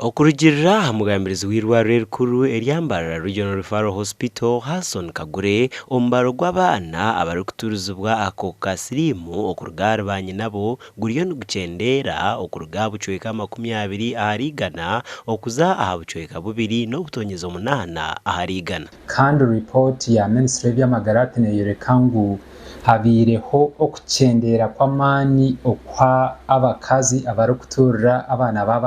Okurugiirira aha mugambirizi w'eirwariro erikuru erya Mbarara Regional Referral Hospital, Harrison Kagure, omubaro gw'abaana abarikuturizibwa akakooko ka siriimu okuruga ahari baanyinabo guriyo nigukyendeera okuruga aha bucweka 20 ahari igana okuza aha bucweka bubiri n'obutonyezi omunaana ahari igana. Kandi ripooti ya minisitule y'eby'amagara hati neeyoreka ngu Habaireho okukyendeera kw'amaani okwa abakazi abarikuturira abaana baabo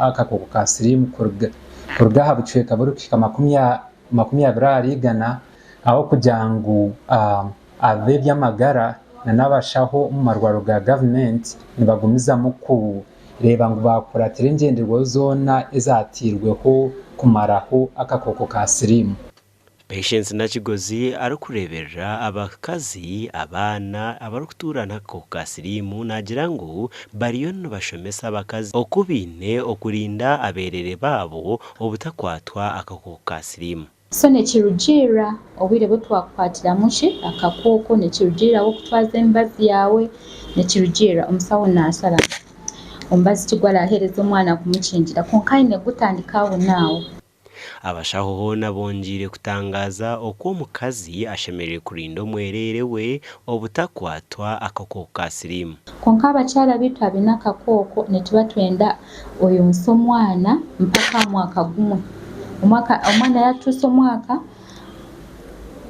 akakooko ka siriimu kuruga aha bucweka burikuhika 20 ahari igana ahabw'okugira ngu ab'eby'amagara n'abashaho omu marwariro ga gavumenti nibagumizamu kureeba ngu baakuratira engyenderwaho zoona ezaatairweho kumaraho akakooko ka siriimu. Patience Nakigozi arikureeberera abakazi, abaana abarikutuura n'akakooko ka siriimu naagira ngu bariyo nibashomesa abakazi oku baine okurinda abeereere baabo obutakwatwa akakooko ka siriimu. So nikirugiirira obwire obu twakukwatiramu ki akakooko, nikirugiirira okutwaza emibazi yaawe, nikirugiirira omusaho naashara omubazi ki ogu araaheereze omwana kumukingira kwonka aine kugutandika aho n'aho. Abashaho hoona bongyeire kutangaaza oku omukazi ashemereire kurinda omwereere we obutakwatwa akakooko ka siriimu. Kwonka abakyara baitu abaine akakooko nituba twenda oyonse omwana mpaka aha mwaka gumwe. Omwana yatuusa omwaka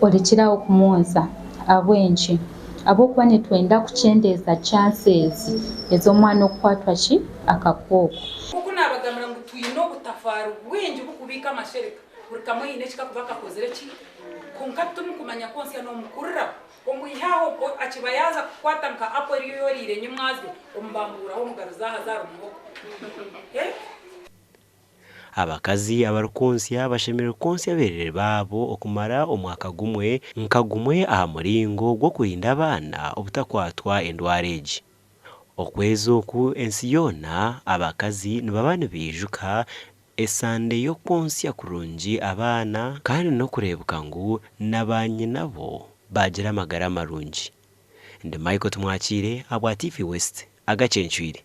orekyere aho kumwonsa. Ahabw'enki? Ahabw'okuba nitwenda kukyendeeza chances ez'omwana okukwatwa ki? Akakooko. Nk'oku naabagambira ngu twine obutafaari bwingi burikubiika amashereka, buri kamwe haine eki kakuba kakozire ki, kwonka titurikumanya kwontsya noomukurira omwihe aho akiba yaaza kukwata nka apo eriyo ei oriire nyimwazyo omubambuuraho omugaruze aha aze ahari muhogo. Abakazi abarikwontsya bashemereire kwontsya abeerere baabo okumara omwaka gumwe nka gumwe aha muringo gw'okurinda abaana obutakwatwa endwara egi. Okwezi oku ensi yoona abakazi nibaba nibaijuka esande y'okwontsya kurungi abaana kandi n'okureebeka ngu na baanyinabo baagira amagara marungi. Ndi Michael Tumwakiire ahabwa TV West, Agacencwire.